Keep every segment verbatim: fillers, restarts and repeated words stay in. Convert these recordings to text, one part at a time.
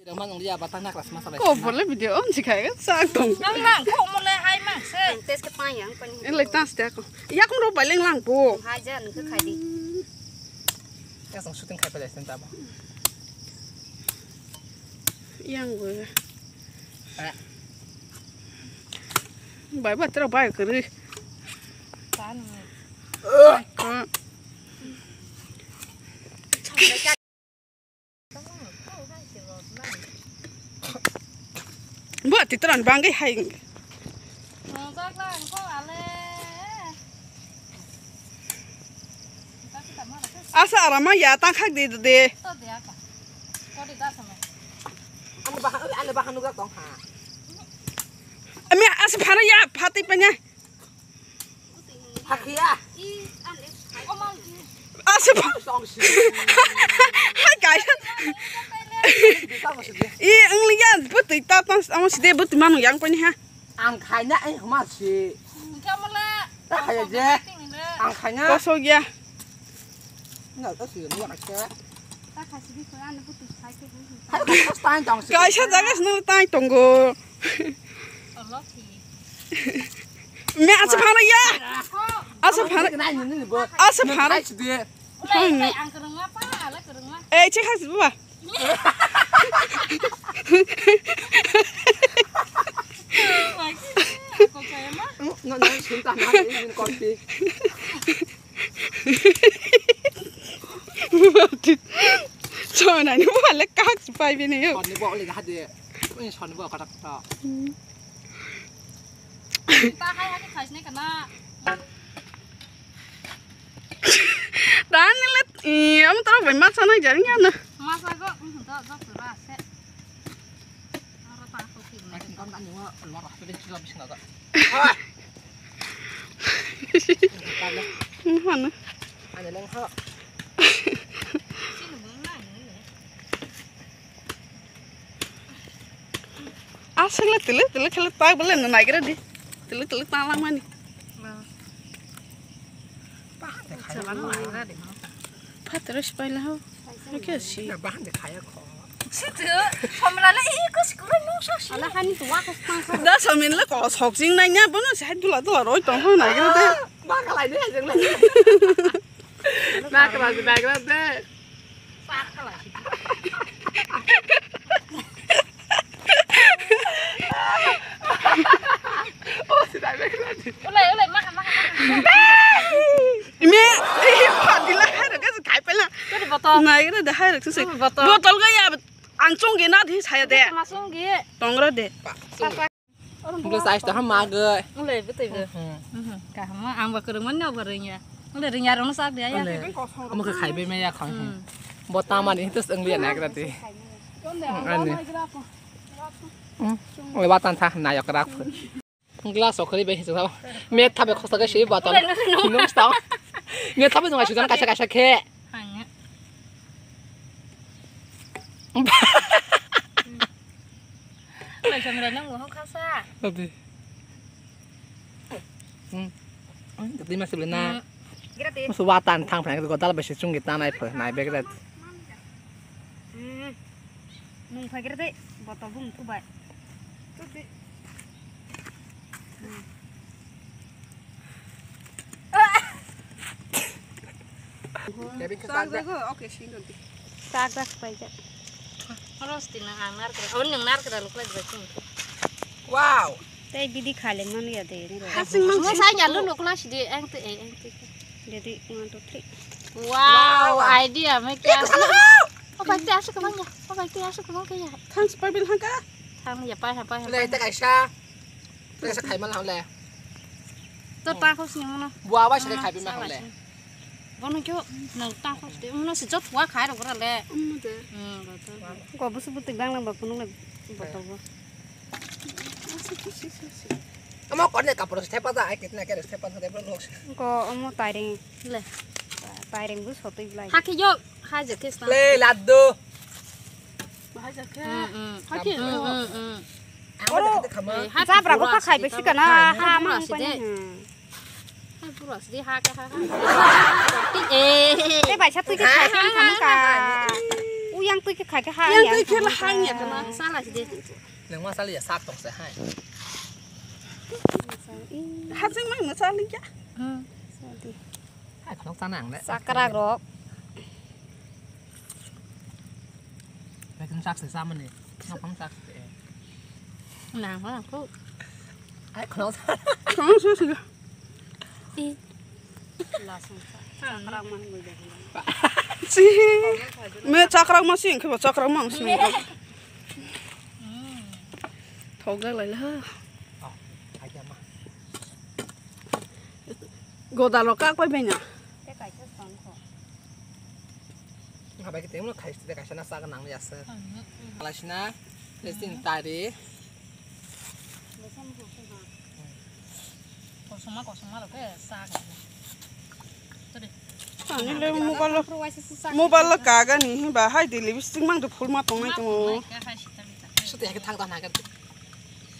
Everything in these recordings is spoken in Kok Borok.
Rang mang liya batang nak ras masala. Ko bole video on si khai sa tong. Nang lang ko mo le hai mang se. Tes ke pa yang pa ni. Ele tas te ko. Ya kum ro bai leng lang po. Hai ja nang khai di. Ya song shooting khai pele sen ta ba. Yang go. Bai ba tro bai kri. Tan. Bo titran bangwi hai. Asa arama ya tang khak di de. Ani bahan, ani bahan nugak tong ha. Ami asa phara ya phati panya. Hakhiya. Asa ba. Hai guys. I ang liya butui ta tang amo side butui manu yang pani ha. Ang khaina ai huma si. Ang khaina je. Ang khaina. Koso ya. Ngal to si ni wa ka. Kaisa jaga sini tang tongo. Me asa phana ya. Asa phana. Asa phana. Eh, cek khasi ba. No, no, sinta na, ini kopi. Chonai ni bale kak pai bini yo. Sonni bo le hade. Ini sonni bo kata kata. Ta hai hai khaisne kana. Dan ni le, eh, am taro bai masa nai jari ya na. Masa go, hmm, do, do, do, se. Aro ta ko ki. Ai, kan kan ni wa, luar ah, tu dia sudah bisa nggak? Mana? Aswk le tili tili khe le tak bole no naigra di. Tili tili ta langmani. Phataro sipai la ho. Hakhe si. Da somin le ko sok jing nai nya bono sai dula dula roi tong ho naigra de. Nakra de, nakra de. Ulai, ulai, maha, maha, maha. Ime, eh, padila hai rok kai pela. Tadi botol. Nai re de hai rok se. Hmm, botol. Botol ga ya ang chong ge na di saya de. Masung ge. Tongra de. English ais to ham ma ge. Ule betul be. Kaham ang ba kereng mana ba rengya. Ule rengya rong sak dia ya. Amo ke khai be me ya khang. Bo tamani hitus english na kra ti. Ani. Ule batan tha na ya kra. Glass o khari be hisu. Me thabe khosa ke si botol. Nung sta. Me thabe nung asu kaisa kaisa khe. Bai samra nang mo khasa. Ati. Hmm. Ati masih beli na. Musu watan thang phang ko dal besi chungi tanai pho nai bek rat. Hmm. Nung phai gre de botol bum tu bai. Sak jago, oke, sini dulu. Sak jak pai jak. Ros ti nang ang nar kra, oh nang nar kra lukla jwa ching. Wow. Tei bidi khale manu ya de ni ro. Hasing mang. Mo sai ya lu lukla si de ang te ang te. Jadi one two three. Wow, idea me kya. Oh bai te asu kemang ya. Oh bai te asu kemang ya. Thang super bil hangka. Thang ya pai ha pai ha. Le ta kaisa. Kaisa khai mal hole. To ta khos ni mono. Bua bai sai khai bi ma hole. Bono kyo nang ta khos de. Mono si jot wa khai ro gra le. Ko busu butik bang lang ba punung le botol bo. Amo kone kapro se thepa da ai kitna kere thepa da bro nok. Ko amo tairing le. Tairing bu sotoi blai. Hakhe yo, haje kis na. Le laddu. Haje khe. Hakhe. Oro. Jabra ko pakhai be sikana ha mang pani. Hai pura sidi ha ka ha ha. Eh. Te bai sa tui ke khai tang tham ka. Yang twi khe khai khe ha. Yang twi khe ha ya kana. Sala si de. Nang ma sali ya sak tong se hai. Hajing mang na sali ya. Hmm. Sali. Hai khonok sana ang le. Sakra rok. Bekin sak se sama ni. Nok pang sak se. Nang ma ko. Hai khonok sana. Khonok sana. I. Lasung sa. Chakrak man gul de. Si. Me chakrak ma sing khe ba chakrak ma sing. Thok jak lai la. Godalo kak pai benya. Te kaisa song kho. Habai kete mo khai ste kaisa na saga nang ya se. Kaisa na. Lesson tari. Kosoma kosoma lo ke saga. Ani le mobile lo, mobile lo kagani ba hai de lipstick mang de phul ma tongnai tongo. Sute ke thang ta na ka.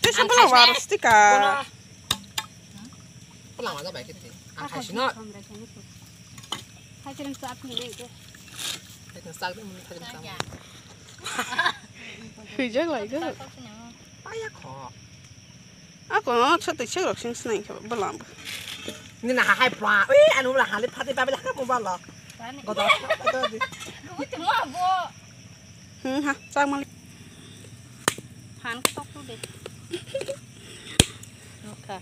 Te sample wa sticker. Pula ma da bai kete. Ang khai sino. Hai chereng chap ni le ke. Hai chereng chap ni le. Hwijak lai go. Paya kho. Ako sa tei sek rok sing snai khe bwlam. Ni na hai pra. Ui anu la hali phati ba bela mo ba lo. Godo. Ui timo abo. Hmm ha chak mali. Phan tok tu de. Nokha.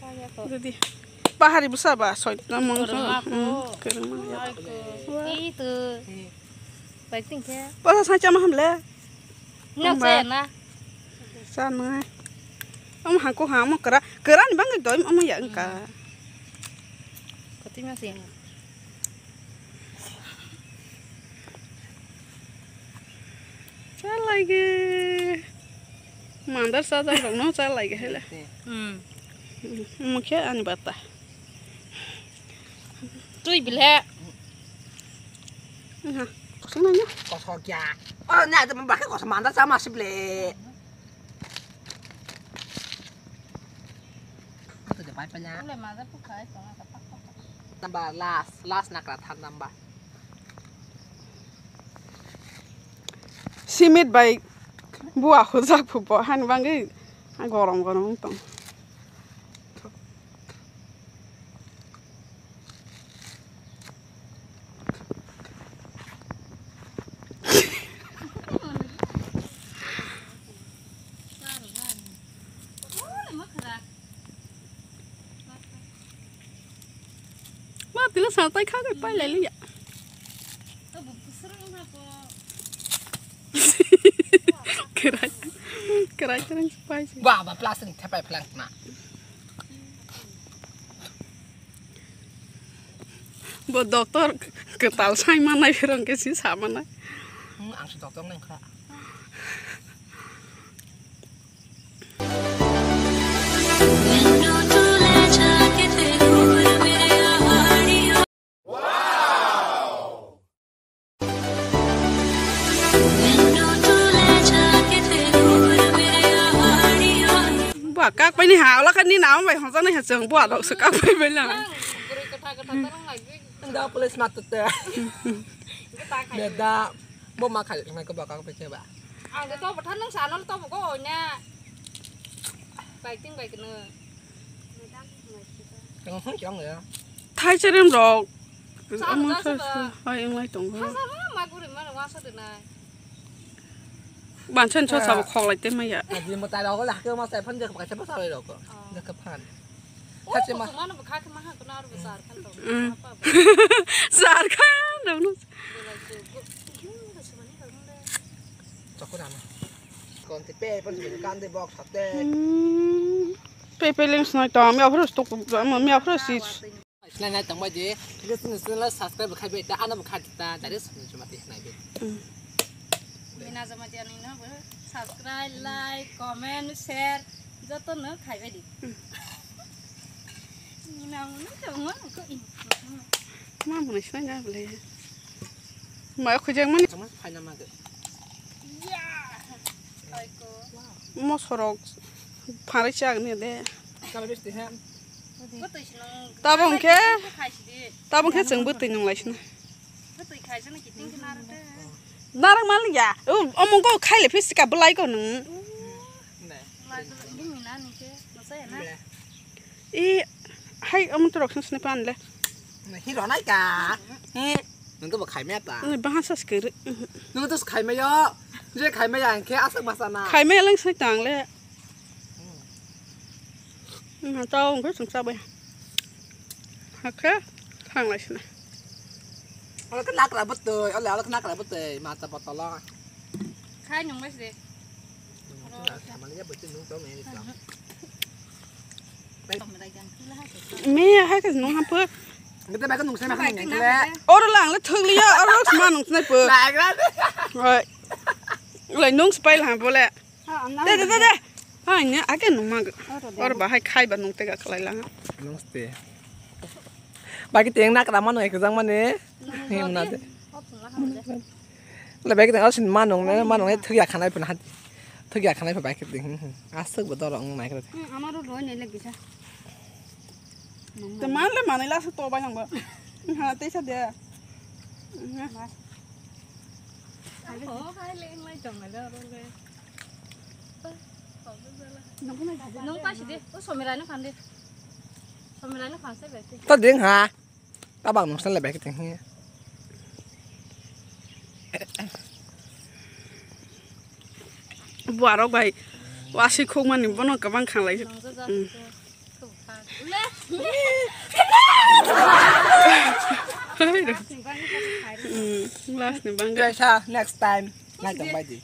Kaya ko. Didi. Pahari busa ba soi na mong. Kurma ko. Hmm, kurma ya. Ai ko. Itu. Bai ting khe. Pasa sa chama hamle. Nok saya na. Sa nai. Om hangko ha mo kera. Kera ni bang doi om ya engka. Koti ma sih. Sa lai ge. Mandar sa jak rok no sa lai ge hele. Hmm. Mo khe ani bata. Tui bile. Kosong nanya. Kosong kya? Oh, nya ada membahas kosong mandar sama sih bile. Ito de pai panya. Number last, last nakra thar number. Simit bai bua hujak phupo han bangwi gorom gorom tong. Ma tila sa tai kha kai pai lai liya. Kerai kerai terang pai. Ba ba plastic thepai plang na. Bo doctor kwtal sai manai phirong khe si sa manai. Hmm, ang se doctor nang kha. Bua kak pai ni ha, ola kha ni na bai hong jani ha chwng bua dok se kak pai bai lang. Ang gurui kwtha kwtha tarang lagi. Ang da police mat tut te. Beda bo ma khai nai ko bua kak pai ke ba. Ang to bwtha nang sa no to bo ko nya. Bai ting bai kno. Thai cherem rok. Omo sa hai wng lai tongo. Bansa ni so sabo khok lai te maya. Adi mo tai rok la ke ma sai phan je ka sai phan rok. Je ka phan. Thachi ma. Sar khan rok no. Chokora na. Kon te pe pon kan de box hate. Pe pe leng snoi to mi aphro stok mi aphro si. Sinai nai tongbai di, hingke chini channel subscribe khai bai ta, ano bo khai ta, dari sini cuma ti nai di. Mina jama ti ani no bo subscribe, like, comment, share, joto no khai bai di. Mina mo no tongma ko in. Ma mo sinai na bole. Ma khujang mani. Tongma khai na ma de. Ya. Khai ko. Mosorok pharai chak ni de. Kala bisti ha. Tabung khe, tabung khe chwng bwtwi nung lai sina. Narang maliya. Omong ko khaile phi sika belai ko nung. I hai omong to rok sini pan le. Hiro nai ka. Nung to bo khai maya ta. Bahasa skere. Nung to khai maya. Je khai maya ang khe asak masa na. Khai maya lang sai tang le. Tao ang khe sung sabai. Hakhe thang lai sini. Ola khe nakra bwtwi, ola ola khe nakra bwtwi, mata botolo. Khai nung bai se. Samani ya bwtwi nung to meni to. Me hai khe nung hampuk. Gede bai khe nung sai ma khe nung le. Oro lang le thwk liya, oro sma nung snai puk. Lai gra. Hoi. Lai nung spai lang bole. De de de de. Hai ne ake nung mag. Oro bahai khai ba nung tega khlai lang. Nung ste. Bagi teng nakra mano ek jang mane. Himna de. Le bagi teng asin manung ne manung ne thugya khanai pun hat. Thugya khanai pun bagi teng. Asuk bo doro nung nai kra. Amaro roi ne le gisa. Te man le manai la su to bai nang ba. Ha te sa de. Oh, hai le ngai jong le ro le. Nung pa si de, o Somira no phan de. Somira no phan se bai te. Ta ding ha. Ta bang nung san le bai ke ting hi. Buarok bai wasi khokmani bono kwbang khanglai. Last ni bang. Kaisa next time. Nai tong bai di.